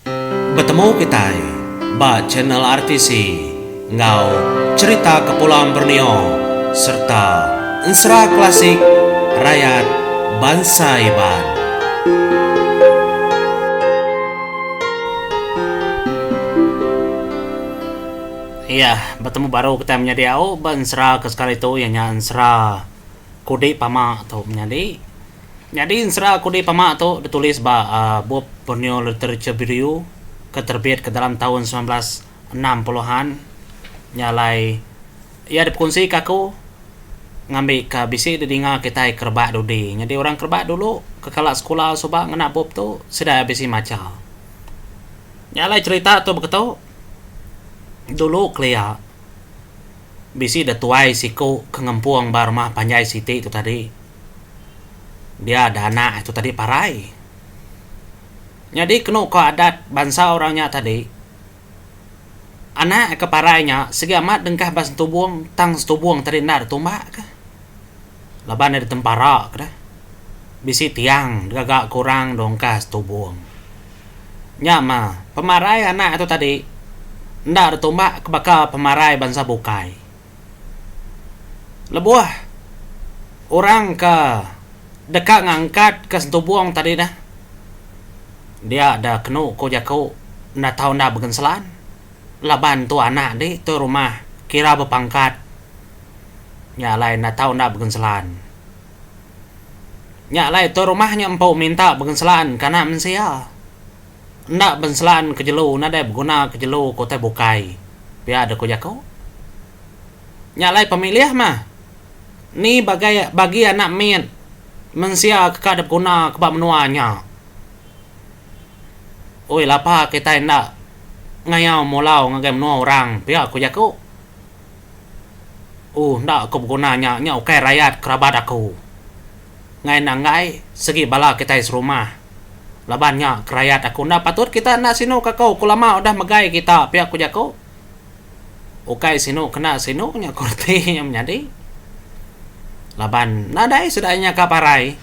Betemu kitai ba channel RTC enggau Cherita Kepulauan Borneo serta Ensera Klasik Rayat Bansa Iban. Iya, betemu baru kitai menyadi au ba ensera ke sekali tu iya nya ensera Kudi Pama tu menyadi. Nyadi ensera Kudi Pama tu ditulis ba bup Borneo Literature Bureau ke terbit ke dalam taun 1960-an. Nya alai iya dipekunsika aku ngambika bisi didinga kitai ke rebak dudi. Nyadi orang ke rebak dulu ke kala sekula suba ngena bup tu sida iya bisi macha. Nya alai cherita tu beketu dulu kelia bisi da tuai siku ke ngempung ba rumah panjai siti tu tadi. Dia da anak itu tadi parai. Nyadi kenu ko adat bansa orang nya tadi, anak ke parai nya sigi amat dengkah ba sentubung tang sentubung tadi enda ditumbak ka. Laban iya ditempara ka deh. Bisi tiang digaga ke orang dongkah sentubung. Nya mah pemarai anak tu tadi enda ditumbak ke baka pemarai bansa bukai. Lebuh orang ke deka ngangkatka sentubung tadi dah, dia da kenu ku jaku enda tau enda begenselan laban tu anak di tu rumah kira bepangkat nya alai enda tau enda begenselan. Nya alai tu rumah nya empu minta begenselan ke anak mensia. Enda benselan ke jelu nadai beguna ke jelu ke utai bukai, pia deh ku jaku. Nya alai pemilih mah ni bagai bagi anak mit mensia ke ka deh beguna ke ba menua nya. Oi lapa kitai enda ngayau mulau ngagai menua orang pia ku jaku. Ooh enda ku beguna nya, nya ukai rayat kerabat aku. Ngai enda enggai, segi bala kitai serumah. Laban nya kerayat aku enda patut kita enda sinu ke aku, ku lama udah megai kita pia ku jaku. Ukai sinu kena sinu nya ku reti nya menyadi. Laban nadai sida nya ka parai.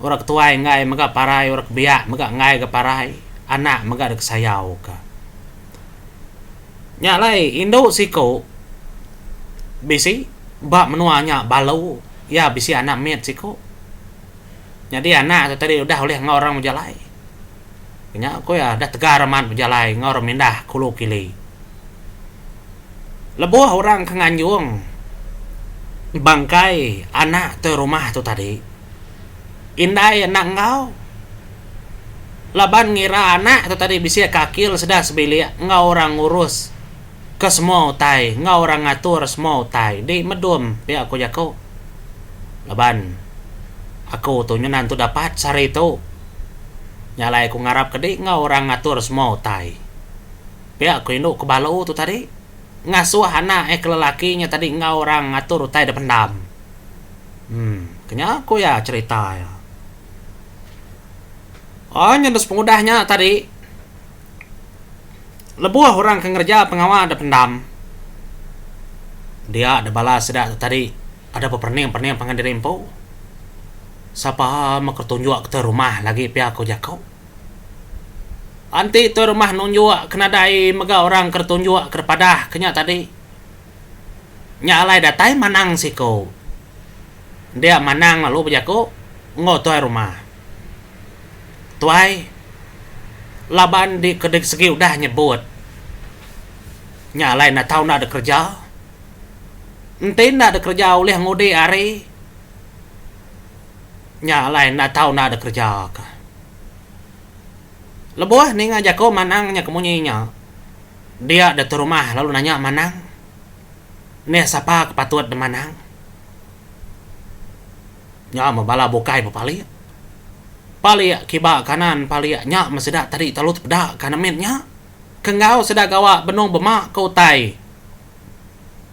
Orang ke tuai enggai mega parai, orang ke biak mega enggai ga parai, anak mega deka sayau ka. Nya alai indu siku bisi ba menua nya balu iya bisi anak mit siku. Nyadi anak tu tadi udah ulih enggau orang bejalai. Nya ku iya udah tegar amat bejalai enggau orang mindah kulu kili. Lebuh orang ke nganjung bangkai anak tu rumah tu tadi indai enda enggau. Laban ngira anak tu tadi bisi akil sida sebilik enggau orang ngurus ke semua utai enggau orang ngatur semua utai di medum pia ku jaku. Laban aku tu nyenan tu dapat sehari tu nya alai aku ngarap ke di enggau orang ngatur semua utai. Pia ku indu ke balu tu tadi ngasuh anak iya ke lelaki nya tadi enggau orang ngatur utai da pendam. Em kenya ku iya cherita iya. Oh nya dus pengudah nya tadi lebuh orang ke ngereja pengawa da pendam dia da bala sida tu tadi ada beperening-perening pangan diri empu. Sapa meh ke tunjuk ke rumah lagi pia ku jaku. Enti tuai rumah nunjuk ke nadai mega orang ke tunjuk ke padah ke nya tadi. Nya alai datai manang siku. Dia manang lalu bejaku enggau tuai rumah. Tuai, laban di ke segi udah nyebut. Nya alai enda tau enda dikereja. Enti enda dikereja ulih ngudi hari, nya alai enda tau enda dikereja ka. Lebuh ninga jaku manang nya ke munyi nya, dia deh tuai rumah lalu nanya manang. Nih sapa ke patut dimanang. Nya meh bala bukai bepalik. Palik kiba kanan palik nya meh sida tadi telalu tepeda ka anak mit nya. Ke enggau sida gawa benung bema ke utai.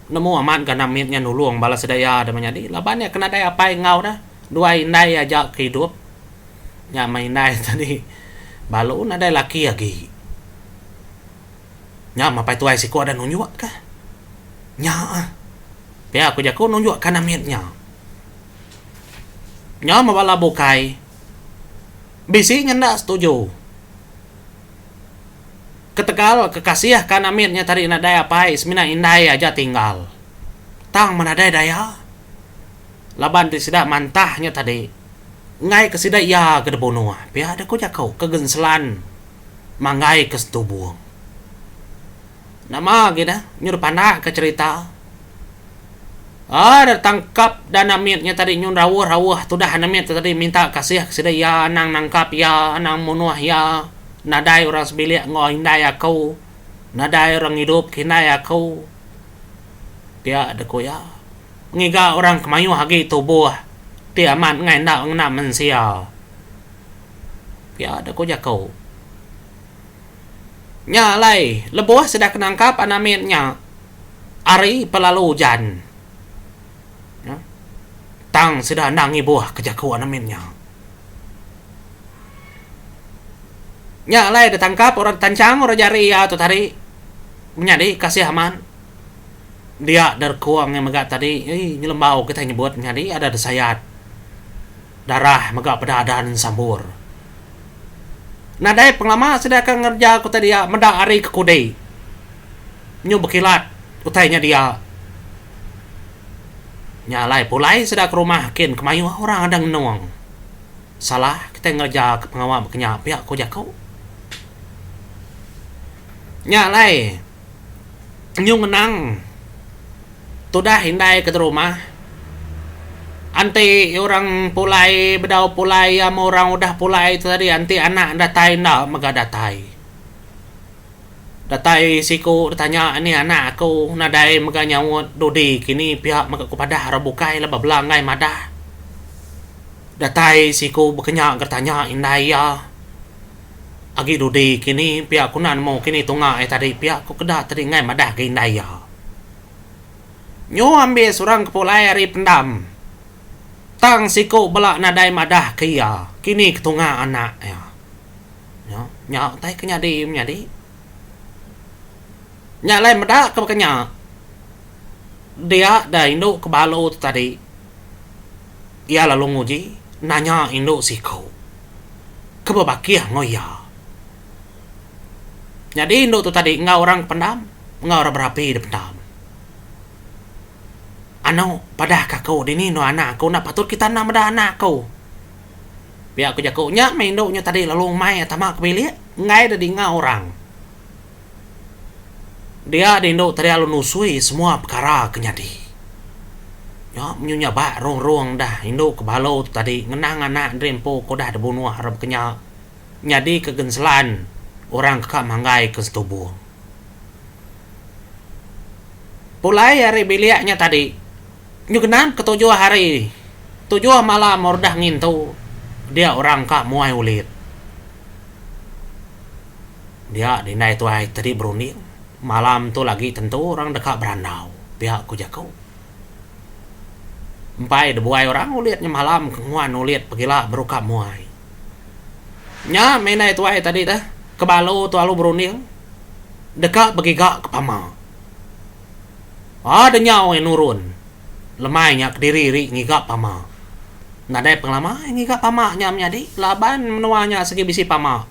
Nemu amat ga anak mit nya nulung bala sida iya da menyadi laban iya ke nadai apai enggau dah. Duai indai aja ke idup. Nya meh indai tadi balu nadai laki agi. Nya meh apai tuai siku ada nunjuk ka. Nya ah. Pia ku jaku nunjuk ka anak mit nya. Nya meh bala bukai bisi nyenda setuju. Ketegal ke kasih ka anak mit nya tadi nadai apai semina indai aja tinggal. Tang menadai daya. Laban ti sida mantah nya tadi enggai ke sida iya ke dibunuh pia deh ku jaku ke genselan manggai ke setubung. Nama agi deh nyu dipandak ka cherita. Aaa dah tangkap da anak mit nya tadi nyu rauh rauh tudah anak mit tadi minta kasih ke sida iya anang nangkap iya anang munuh iya nadai orang sebilik enggau indai aku nadai orang ngidup ke indai aku pia deh ku iya. Ngiga orang ke mayuh agi tubuh ti amat enggai enda ngena mensia pia deh ku jaku. Nya alai, lebuh sida ke nangkap anak mit nya ari pelalu ujan. Tang sida enda ngibuhka jaku anak mit nya. Nya alai ditangkap orang ditanchang orang jari iya tu tadi menyadi kasih amat. Dia derekung iya mega tadi eii nyelembau kitai nyebut menyadi ada disayat. Darah mega peda dan sambur. Nadai pengelama sida ke ngereja ke utai dia meda ari ke kudi. Nyu bekilat utai nya dia. Nya alai pulai sida ke rumah kin ke mayuh orang ada ngenung. Salah kitai ngereja ke pengawa baka nya pia ku jaku. Nya alai nyu ngenang. Tudah indai ke terumah. Anti orang pulai bedau pulai iya meh orang udah pulai tu tadi anti anak datai enda mega datai. Datai siku ditanya anih anak aku nadai mega nyaut dudi kini pia mega ku padah orang bukai laban bela enggai madah. Datai siku bekenya ga tanya indai iya. Agi dudi kini pia ku enda nemu kini tunga iya tadi pia ku keda tadi enggai madah ga indai iya. Nyu ambis orang ke pulai ari pendam. Tang siku bela nadai madah ke iya kini ke tunga anak iya. Nya, nya utai ke nyadi menyadi. Nya alai meda ke baka nya dia da indu ke balu tu tadi iya lalu nguji nanya indu siku ke bebakih enggau iya. Nyadi indu tu tadi enggau orang ke pendam enggau orang berapi da pendam. Anu padah ka aku dini endur anak aku enda patut kita enda meda anak aku. Pia ku jaku nya meh indu nya tadi lalu mai tama ke bilik enggai da dinga orang. Dia da indu tadi lalu nusui semua pekara ke nyadi. Nya menyu nyabak rung-rung dah indu ke balu tu tadi ngenang anak diri empu ke udah dibunuh orang baka nya. Nyadika genselan orang ke ka manggai ke setubung. Pulai ari bilik nya tadi, nyu genap ke tujuh hari, tujuh malam udah ngintu dia orang ka muai ulit. Dia dindai tuai tadi berunding, malam tu lagi tentu orang deka berandau, pia ku jaku. Empai dibuai orang ulit nya malam ke nguan ulit pegila beruka muai. Nya meh indai tuai tadi deh ke balu tu alu berunding deka begiga ke pama. Aa deh nyau iya nurun lemai nya kediri ri ngiga pama. Nadai pengelama iya ngiga pama nya menyadi laban menua nya sigi bisi pama.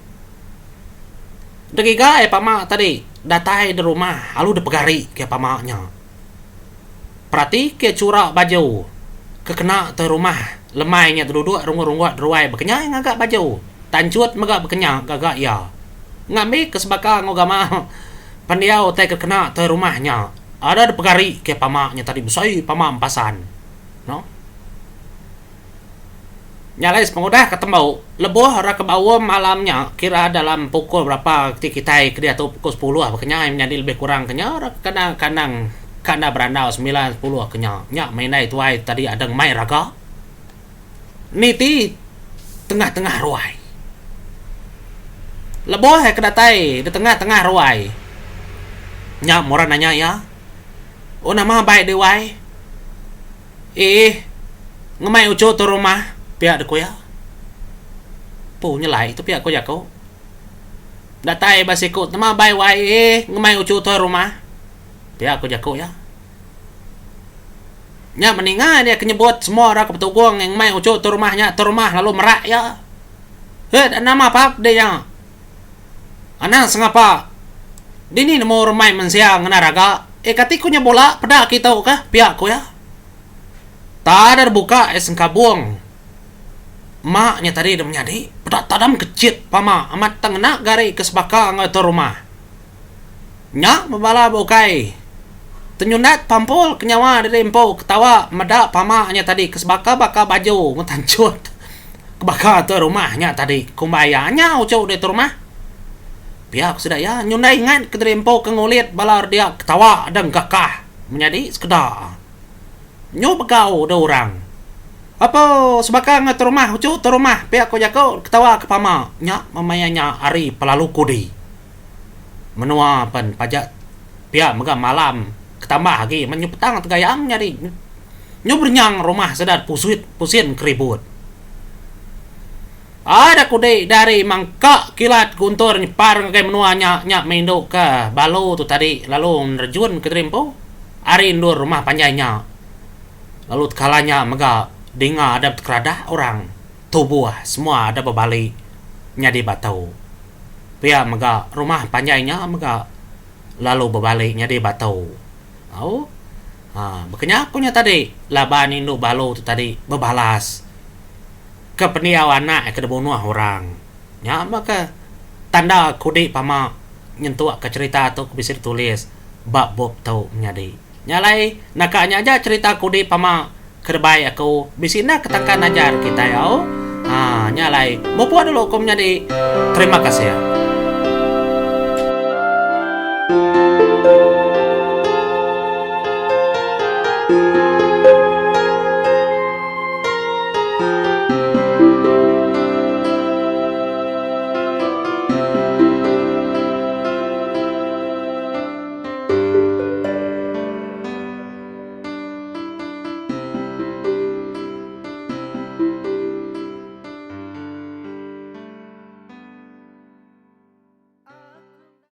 Deh giga iya pama tadi datai deh rumah alu deh pegari ke pama nya. Perati ke chura baju ke kena tuai rumah lemai nya duduk runggut-runggut deruai bekenya iya ngaga baju. Tanchut mega bekenya gaga iya. Ngambi ke sebaka enggau gamal pendiau utai ke kena tuai rumah nya. Ada dipegari ke pama nya tadi besai pama empasan. No. Nya alai sepengudah ke tembu, lebuh orang ke baum malam nya kira dalam pukul berapa ti kitai ke diatu pukul sepuluh baka nya nyadi lebih kurang ke nya orang ke kandang kandang ka enda berandau semilan sepuluh ke nya. Nya meh indai tuai tadi adeng mai raga niti tengah-tengah ruai. Lebuh iya ke datai di tengah-tengah ruai nya meh orang nanya iya, Oh nama bai deh wai? Eeh. Ngemai uchu tu rumah, pia dek ku iya. Pu nyelai tu pia ku jaku. Datai ba siku tema bai wai eeh ngemai uchu tu rumah, pia ku jaku iya. Nya meninga dia ke nyebut semua orang ke betugung ngemai uchu tu rumah nya tu rumah lalu merak iya. Heh nama pap dek nya. Anang sengapa. Dini nemu orang mai mensia ngena raga. Eh kati ku nya bula peda kitu kah pia ku iya. Tada buka iya sengkabung. Mak nya tadi deh menyadi peda tadam kechit pama amat tang ngena gari ke sebaka enggau atur rumah. Nya bebala bukai. Tenyundat pampul ke nyawa diri empu ketawa meda pama nya tadi ke sebaka baka baju enggau tanchut ke baka atur rumah nya tadi kumbai iya anya uchu deh atur rumah. Pia ku sida iya nyundai ingat ke diri empu ke ngulit bala re dia ketawa deh engkakah menyadi sekeda. Nyu begau deh orang. Apo sebaka enggau atur rumah uchu atur rumah pia ku jaku ketawa ke pama nya maya nya ari pelalu kudi. Menua pen pajak pia mega malam ketambah agi men nyu petang tegayam nyadi nyu berenyang rumah sida pusit pusin keribut. Ada kudi dari mangka kilat guntur nyepar ngagai menua nya nya meh indu ke balu tu tadi lalu nerejun ke diri empu ari endur rumah panjai nya. Lalu tekala nya mega dinga ada betekeradak orang tubuh semua ada bebali nyadi batu. Pia mega rumah panjai nya mega lalu bebali nyadi batu. Au ha baka nya ku nya tadi laban indu balu tu tadi bebalas. Ke pendiau anak ke dibunuh orang. Nya meh ke tanda kudi pama nyentuk ke cherita tu ke bisi ditulis ba bup tu menyadi. Nya alai naka nya aja cherita kudi pama ke dibai aku bisi enda ke tangkan ajar kitai au. Haa nya alai mupuk dulu ku menyadi. Terima kasih.